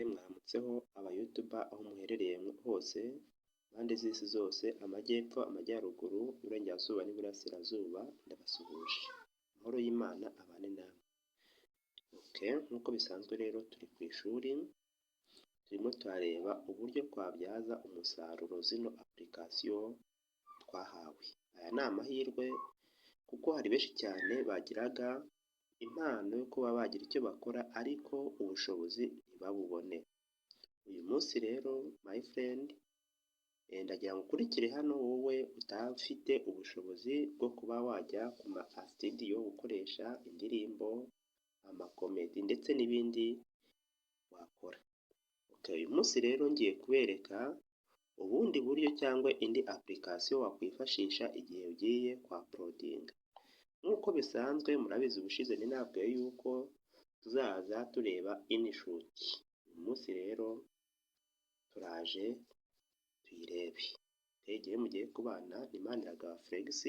Mwaramutseho aba YouTuber aho muherereye hose, impande z'isi zose, amajyepfo, amajyaruguru, iburengerazuba n'iburasirazuba, ndabasuhuje. Amahoro y'Imana abane namwe. Okay, nk'uko bisanzwe rero turi ku ishuri, turimo turareba uburyo twabyaza umusaruro zino application twahawe. Aya ni amahirwe kuko hari benshi cyane bagiraga impano yo kuba bagira icyo bakora ariko ubushobozi ntibabubone. Uyu munsi rero, my friend, ndagira ngo ukurikire hano, wowe utafite ubushobozi bwo kuba wajya ku ma studio gukoresha indirimbo, amacomedy ndetse n'ibindi wakora. Okay, uyu munsi rero ngiye kubereka ubundi buryo cyangwa indi application wakwifashisha igihe ugiye kwa uploadinga. Nk'uko bisanzwe murabizi, ubushize nababwiye yuko tuzaza tureba InShot. Uyu munsi rero turaje tuyirebe. Igihe mugiye kubana ni Maniragaba Felix,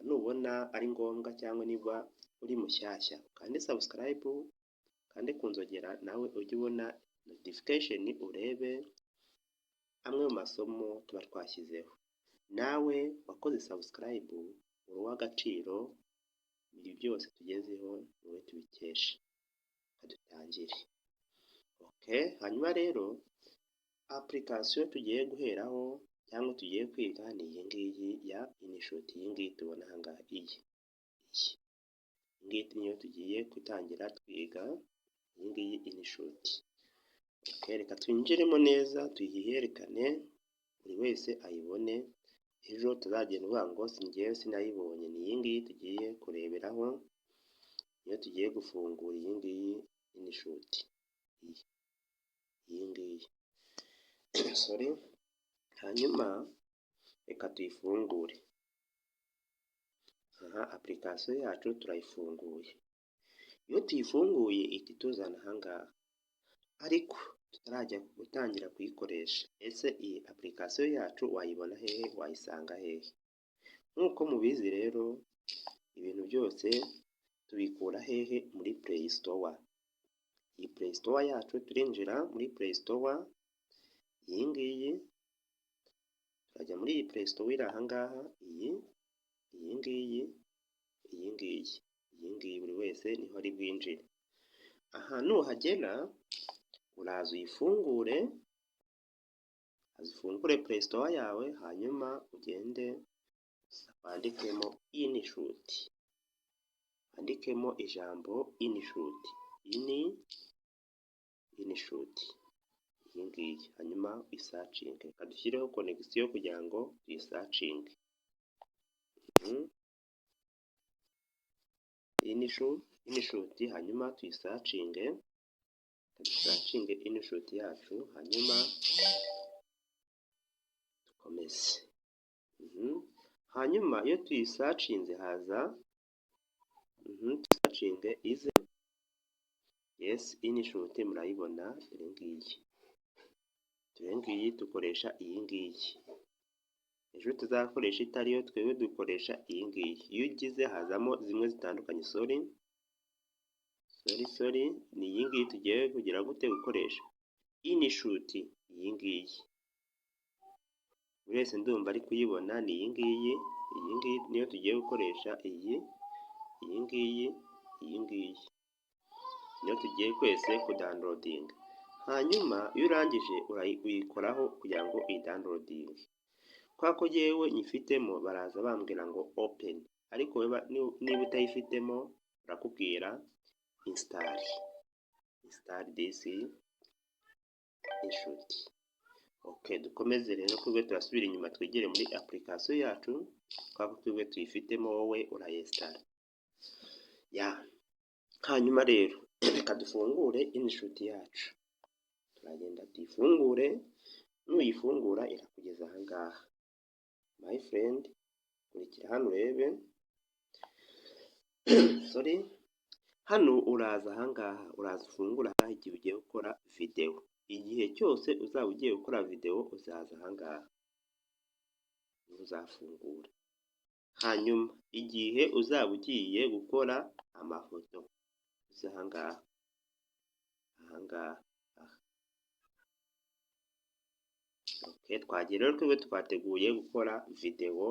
nubona ari ngombwa cyangwa niba uri mushyashya, ukande subscribe, ukande ku nzogera, nawe ujye ubona notification, urebe amwe mu masomo tuba twashyizeho. Nawe wakoze subscribe, uri uw'agaciro, ibi byose tugezeho ni wowe tubikesha. Reka dutangire. Okay, hanyuma rero application tugiye guheraho cyangwa tugiye kwiga ni iyi ngiyi ya InShot, iyi ngiyi tubona aha ngaha, iyi. Iyi ngiyi niyo tugiye gutangira twiga, iyi ngiyi InShot. Okay, reka twinjiremo neza tuyiherekane buri wese ayibone, ejo tuzagenda uvuga ngo si njyewe sinayibonye. Ni iyi ngiyi tugiye kureberaho, niyo tugiye gufungura, iyi ngiyi InShot, iyi ngiyi, sorry. Hanyuma reka tuyifungure. Aha application yacu turayifunguye. Iyo tuyifunguye ihita ituzana aha ngaha, ariko tutarajya gutangira kuyikoresha, ese iyi application yacu wayibona hehe, wayisanga hehe? Nk'uko mubizi rero, ibintu byose tubikura hehe? Muri Play Store. Iyi Play Store yacu, turinjira muri Play Store iyi ngiyi, turajya muri iyi Play Store iri aha ngaha, iyi ngiyi, iyi ngiyi, iyi ngiyi, buri wese niho ari bwinjire. Aha nuhagera uraza uyifungure, ufungure Play Store yawe, hanyuma ugende wandikemo InShot, wandikemo ijambo InShot, InShot iyi ngiyi, hanyuma uyisearchinge. Reka dushyireho connection kugira ngo tuyisearchinge. InShot, hanyuma tuyisearchinge, dusearchinge InShot yacu, hanyuma dukomeze. Hanyuma iyo tuyisearchinze haza, tuyisearchinge ize, yes, InShot murayibona, dore ngiyi, dore ngiyi, dukoresha iyi ngiyi. Ejo tuzakoresha itariyo, twebwe dukoresha iyi ngiyi. Iyo ugize hazamo zimwe zitandukanye, sorry, sorry, sorry, ni iyi ngiyi tugiye kugira gute? Gukoresha InShot iyi ngiyi. Buri wese ndumva ari kuyibona, ni iyi ngiyi, iyi ngiyi niyo tugiye gukoresha, iyi, iyi ngiyi, iyi ngiyi niyo tugiye twese kudownloadinga. Hanyuma iyo urangije uyikoraho kugira ngo uyidownloadinge. Kubera ko jyewe nyifitemo, baraza bambwira ngo open, ariko niba utayifitemo barakubwira install, install this InShot. Okay, dukomeze rero, twebwe turasubira inyuma twigire muri application yacu, kubera ko twebwe tuyifitemo, wowe urayinstalla ya. Hanyuma rero reka dufungure InShot yacu, turagenda tuyifungure. Nuyifungura irakugeza aha ngaha, my friend, kurikira hano urebe, sorry. Hano uraza aha ngaha, uraza ufungura aha igihe ugiye gukora videwo. Igihe cyose uzaba ugiye gukora videwo uzaza aha ngaha uzafungura. Hanyuma igihe uzaba ugiye gukora amafoto uze aha ngaha, aha ngaha, aha. Okay, twagiye rero. Twebwe twateguye gukora videwo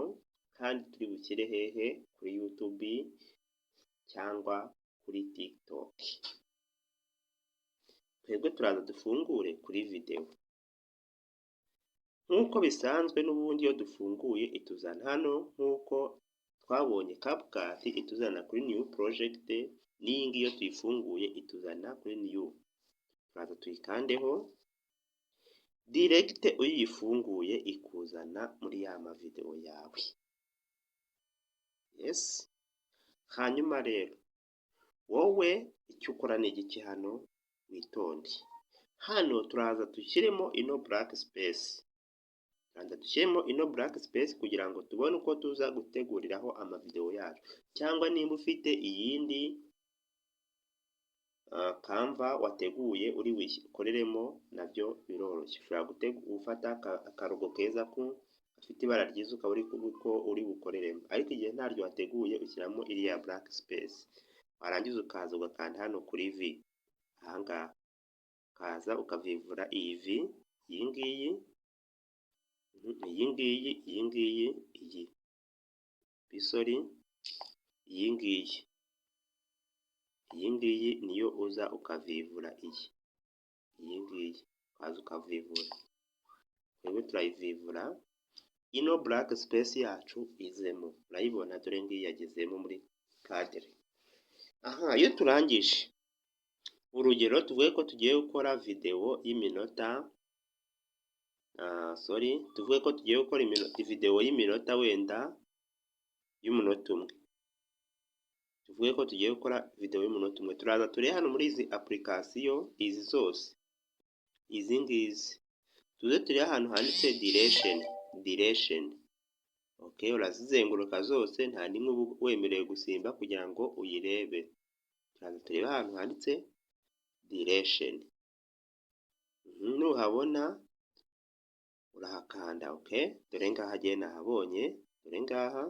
kandi turi bushyire hehe? Kuri YouTube cyangwa kuri TikTok. Twebwe turaza dufungure kuri videwo nk'uko bisanzwe. N'ubundi iyo dufunguye ituzana hano, nk'uko twabonye CapCut ituzana kuri new project, n'iyi ngiyi iyo tuyifunguye ituzana kuri new. Turaza tuyikandeho direct. Iyo uyifunguye ikuzana muri ya mavidewo yawe. Yes. Hanyuma rero wowe icyo ukora ni igiki hano? Witonde. Hano turaza dushyiremo ino black space, turaza dushyiremo ino black space kugira ngo tubone uko tuza guteguriraho amavidewo yacu. Cyangwa nimba ufite iyindi canvas wateguye uri bukoreremo, nabyo biroroshye. Ushobora gufata akarogo keza gafite ibara ryiza, ukaba uri ko uri bukoreremo. Ariko igihe ntaryo wateguye, ushyiramo iriya black space, warangiza ukaza ugakanda hano kuri V ahangaha, ukaza ukavivura iyi V, iyi ngiyi, iyi ngiyi, iyi ngiyi, iyi, sorry, iyi ngiyi, iyi ngiyi niyo uza ukavivura. Iyi ngiyi ukaza ukavivura. Twebwe turayivivura, ino black space yacu izemo. Urayibona, dore ngiyi yagezemo muri cadre. Aha iyo turangije, urugero tuvuge ko tugiye gukora videwo y'iminota, sorry, tuvuge ko tugiye gukora videwo y'iminota wenda y'umunota umwe. Tuvuge ko tugiye gukora videwo y'umunota umwe. Turaza turebe hano muri izi application, izi zose, izi ngizi, tuze turebe ahantu handitse duration. Duration, okay. Urazizenguruka zose, nta n'imwe uba wemerewe gusimba kugira ngo uyirebe. Turaza turebe ahantu handitse duration. Nuhabona urahakanda. Okay, dore ngaha agiye, nahabonye, dore ngaha,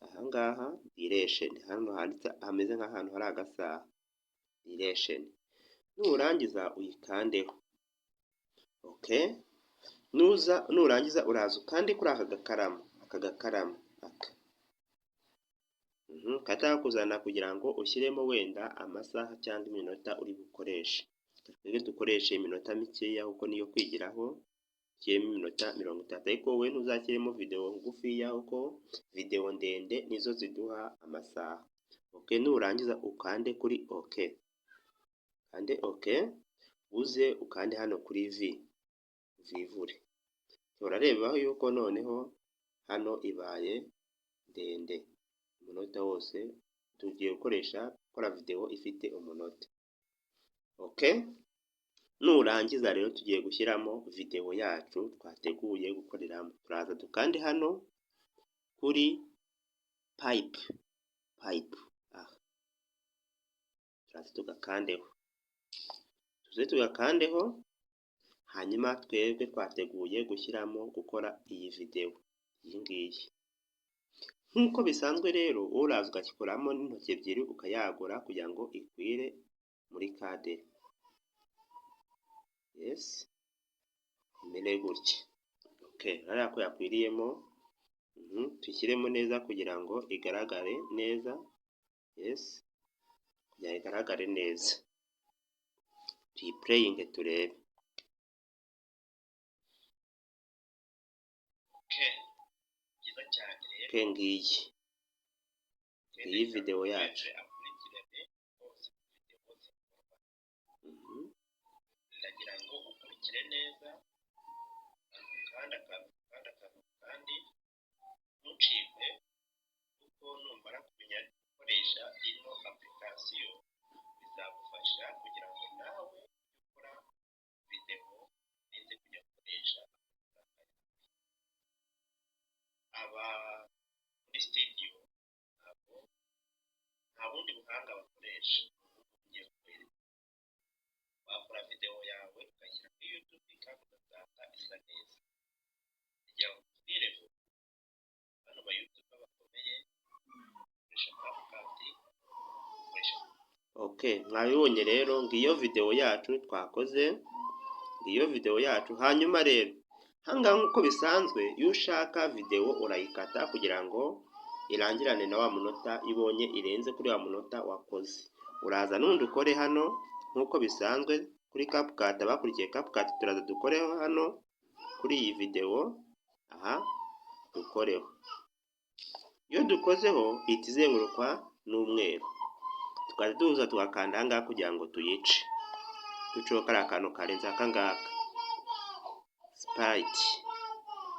ahangaha duration, hano handitse, hameze nk'ahantu hari agasaha, duration. Nurangiza uyikandeho. Okay, nuza nurangiza uraza ukande kuri aka gakaramu, aka gakaramu aka kahita kakuzana kugira ngo ushyiremo wenda amasaha cyangwa iminota uri bukoreshe. Twebwe dukoreshe iminota mikeya kuko niyo kwigiraho, dushyiremo iminota 30. Ariko wowe ntuzashyiremo videwo ngufiya kuko videwo ndende nizo ziduha amasaha. Okay, nurangiza ukande kuri okay, ukande okay, uze ukande hano kuri V, vivure. Urareba yuko noneho hano ibaye ndende, umunota wose tugiye gukoresha, gukora videwo ifite umunota. Okay, nurangiza rero tugiye gushyiramo videwo yacu twateguye gukoreramo. Turaza dukande hano kuri pipe, pipe aha, turaza tugakandeho, tuze tugakandeho. Hanyuma twebwe twateguye gushyiramo, gukora iyi videwo, iyi ngiyi. Nk'uko bisanzwe rero, uraza ugakoramo n'intoki ebyiri, ukayagura kugira ngo ikwire muri cadre. Yes, imere gutya. Okay, urabona ko yakwiriyemo. Tuyishyiremo neza kugira ngo igaragare neza. Yes, kugira ngo igaragare neza, tuyiplayinge turebe. Okay, byiza cyane rero. Okay, ngiyi, ngiyi videwo yacu. Akurikirane hose videwo zikorwa. Ndagira ngo ukurikire neza kandi akantu kandi akantu kandi ntucikwe, kuko numara kumenya gukoresha ino application bizagufasha kugira ngo nawe ujye ukora videwo urinze kujya gukoresha amafaranga yawe. Aba muri studio ntabwo nta bundi buhanga bakoresha, ubu ngiye kukwereka. Wakora videwo yawe ukayishyira kuri YouTube kandi ugasanga isa neza. Kugira ngo nkubwire ngo bano ba YouTuber bakomeye bakoresha CapCut, bakoresha Okay, mwabibonye rero, ngiyo videwo yacu twakoze, ngiyo videwo yacu. Hanyuma rero Ahangaha nk'uko bisanzwe, iyo ushaka videwo urayikata kugira ngo irangirane na wa munota. Iyo ubonye irenze kuri wa munota wakoze, uraza n'ubundi ukore hano nk'uko bisanzwe kuri CapCut. Abakurikiye CapCut, turaza dukoreho hano kuri iyi videwo. Aha dukoreho. Iyo dukozeho ihita izengurukwa n'umweru, tukajya tuza tugakanda aha ngaha kugira ngo tuyice, duceho kariya kantu karenze. Aka ngaka, split,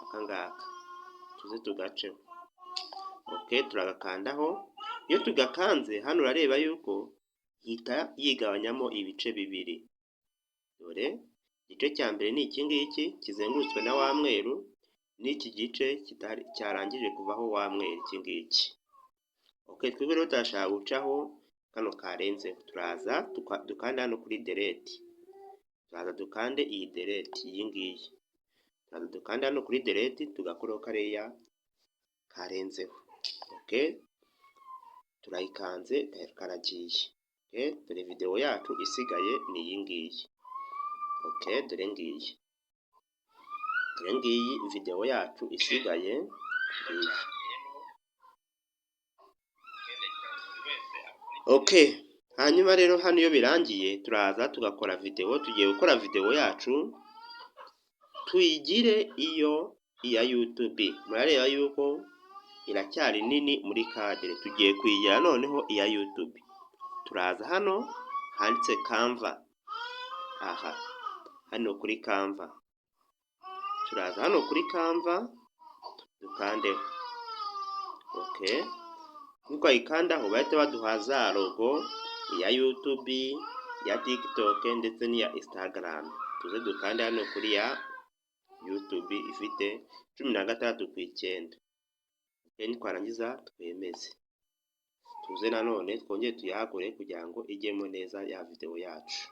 aka ngaka tuze tugaceho. Okay, turagakandaho. Iyo tugakanze hano, urareba yuko ihita yigabanyamo ibice bibiri. Dore igice cya mbere ni iki ngiki kizengurutswe na wa mweru, n'iki gice cyarangije kuvaho wa mweru, iki ngiki. Okay, twebwe rero turashaka gucaho kano karenzeho. Turaza dukanda hano kuri delete. Turaza dukande iyi delete, iyi ngiyi. Turaza dukanda hano kuri delete, tugakoraho kariya karenzeho. Okay, turayikanze, karagiye. Okay, dore videwo yacu isigaye ni iyi ngiyi. Okay, dore ngiyi, dore ngiyi videwo yacu isigaye ngiyi. Cyane rero, ndagira ngo buri wese akurikire. Okay, hanyuma rero hano iyo birangiye, turaza tugakora videwo. Tugiye gukora videwo yacu tuyigire iyo iya YouTube. Murareba yuko iracyari nini muri cadre. Tugiye kuyigira noneho iya YouTube. Turaza hano handitse Canva. Aha hano kuri Canva, turaza hano kuri Canva dukandeho. Okay, nitwayikandaho bahita baduha za logo, iya YouTube, iya TikTok ndetse n'iya Instagram. Tuze dukande hano kuri ya YouTube ifite 16:9. Nitwarangiza twemeze. Tuze nanone twongere tuyagure kugira ngo ijyemo neza ya videwo yacu.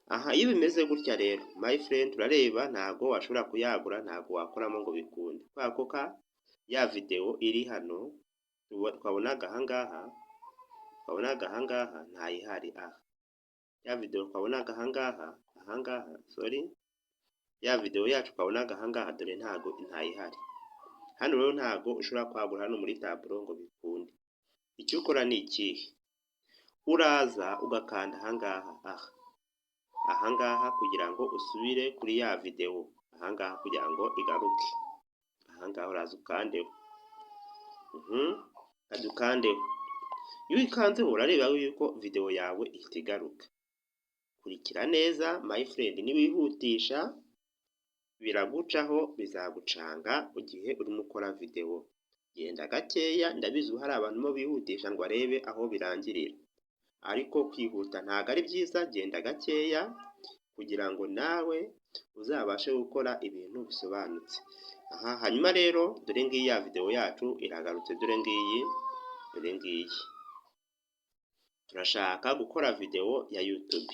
Aha iyo bimeze gutya rero, my friend, turareba ntago washobora kuyagura, ntago wakoramo ngo bikunde, kubera ko ka ya videwo iri hano twabonaga ahangaha ntayihari. Aha ya videwo twabonaga ahangaha, sorry, ya videwo yacu twabonaga ahangaha, dore ntago ntayihari hano. Rero ntago ushobora kwagura hano muri tableau ngo bikunde. Icyo ukora ni ikihe? Uraza ugakanda ahangaha, aha ahangaha, kugira ngo usubire kuri ya videwo. Ahangaha kugira ngo igaruke ahangaha, uraza ukandeho, ukandeho. Iyo uyikanzeho, urareba yuko videwo yawe ihita igaruka. Kurikira neza, my friend. Niwihutisha biragucaho, bizagucanga igihe urimo ukora videwo. Genda gakeya. Ndabizi hari abantu bo bihutisha ngo arebe aho birangirira, ariko kwihuta ntabwo ari byiza. Genda gakeya kugira ngo nawe uzabashe gukora ibintu bisobanutse. Aha hanyuma rero, dore ngiyi ya videwo yacu iragarutse. Dore ngiyi, dore ngiyi. Turashaka gukora videwo ya YouTube.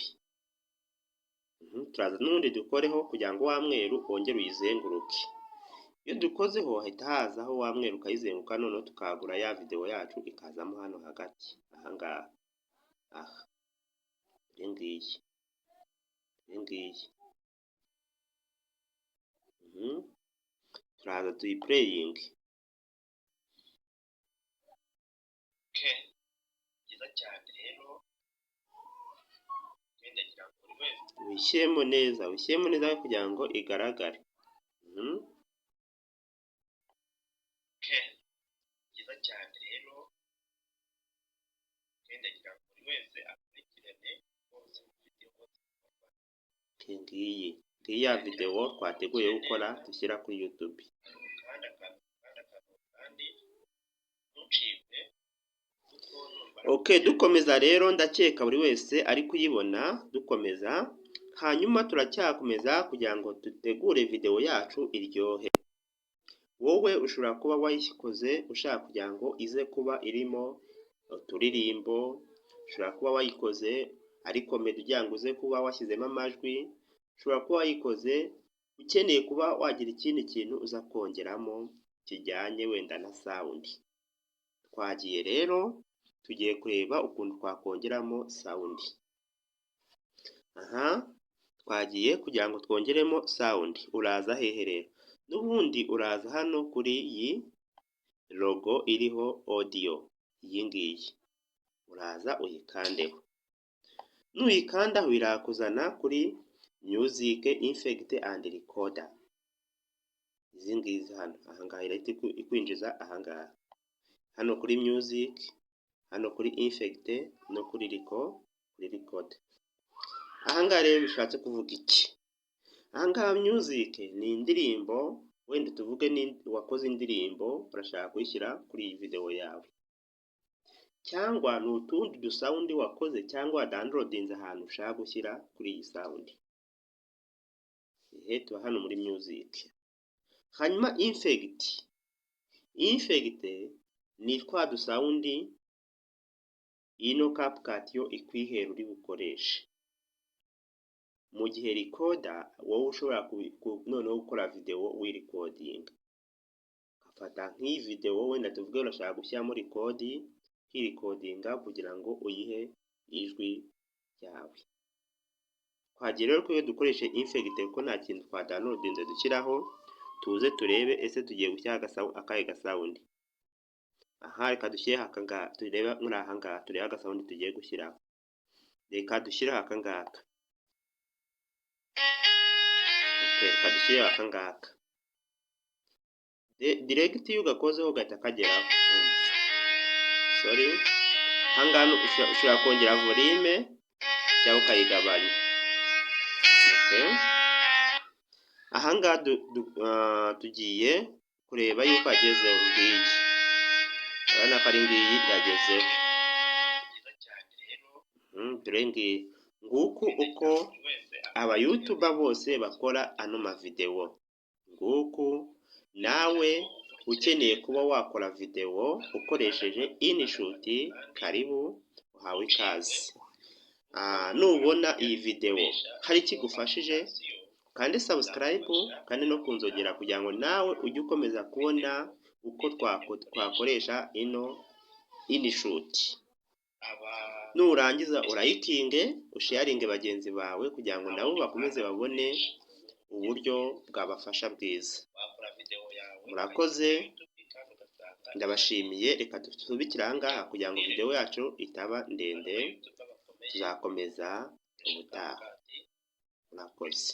Turaza n'ubundi dukoreho kugira ngo wa mweru wongere uyizenguruke. Iyo dukozeho hahita hazaho wa mweru ukayizenguruka, noneho tukagura ya videwo yacu ikazamo hano hagati ahangaha. Aha dore ngiyi, dore ngiyi. Turaza tuyiplayinge. Okay, byiza cyane rero, ndagira ngo buri wese Wishyiremo neza, wishyiremo neza kugira ngo igaragare. Okay, byiza cyane rero, ndagira ngo buri wese akurikirane rwose video zikorwa. Ngiyi, ngiyi ya videwo twateguye gukora dushyira kuri YouTube. Kandi akantu kandi akantu kandi ntucikwe kuko numara Okay, dukomeza rero, ndakeka buri wese ari kuyibona. Dukomeza, hanyuma turacyakomeza kugira ngo dutegure videwo yacu iryohe. Wowe ushobora kuba wayikoze ushaka kugira ngo ize kuba irimo uturirimbo, ushobora kuba wayikoze ari comedy ugira ngo uze kuba washyizemo amajwi, ushobora kuba wayikoze ukeneye kuba wagira ikindi kintu uza kongeramo kijyanye wenda na sound. Twagiye rero, tugiye kureba ukuntu twakongeramo sound. Aha Twagiye kugira ngo twongeremo sound. Uraza hehe rero? N'ubundi uraza hano kuri iyi logo iriho audio, iyi ngiyi, uraza uyikandeho. Nuyikandaho irakuzana kuri music, effect and recorder, izi ngizi hano. Ahangaha irahita ikwinjiza ahangaha, hano kuri music, hano kuri effect no kuri record. Ahangaha rero bishatse kuvuga iki? Ahangaha music ni indirimbo, wenda tuvuge ni wakoze indirimbo urashaka kuyishyira kuri iyi video yawe, cyangwa ni utundi dusound wakoze cyangwa wadownloadinze ahantu ushaka gushyira kuri iyi sound. Ehe, tuba hano muri music. Hanyuma effect, effect ni twa dusound ino CapCut yo ikwihera uri bukoreshe, mu gihe recorder wowe ushobora noneho gukora video wirecordinga, ugafata nk'iyi video, wenda tuvuge urashaka gushyiramo record, ukirecordinga kugira ngo uyihe ijwi ryawe. Twagiye rero ko iyo dukoreshe effect, kuko nta kintu twadownloadinze dushyiraho. Tuze turebe, ese tugiye gushyira akahe gasound? Aha, reka dushyire aka ngaka, turebe muri aha ngaha, turebe agasound tugiye gushyiraho. Reka dushyireho aka ngaka. Okay, reka dushyireho aka ngaka direct. Iyo ugakozeho gahita kageraho. Sorry, aha ngaha ushobora kongera volume cyangwa ukayigabanya. Okay. Aha ngaha tugiye kureba yuko agezeho. Ngiyi, urabona ko ari ngiyi yagezeho. Dore ngiyi. Nguku uko abayoutuber bose bakora ano mavideo. Nguku nawe ukeneye kuba wakora video ukoresheje InShot, karibu, uhawe ikaze. Nubona iyi video hari ikigufashije, kandi subscribe kandi no kunzogera kugira ngo nawe ujye ukomeza kubona uko twakoresha ino InShot. Nurangiza uralikinge, usharinge bagenzi bawe kugira ngo nabo bakomeze babone uburyo bwabafasha bwiza. Murakoze, ndabashimiye. Reka dusubikire aha ngaha kugira ngo video yacu itaba ndende, tuzakomeza ubutaha. Murakoze.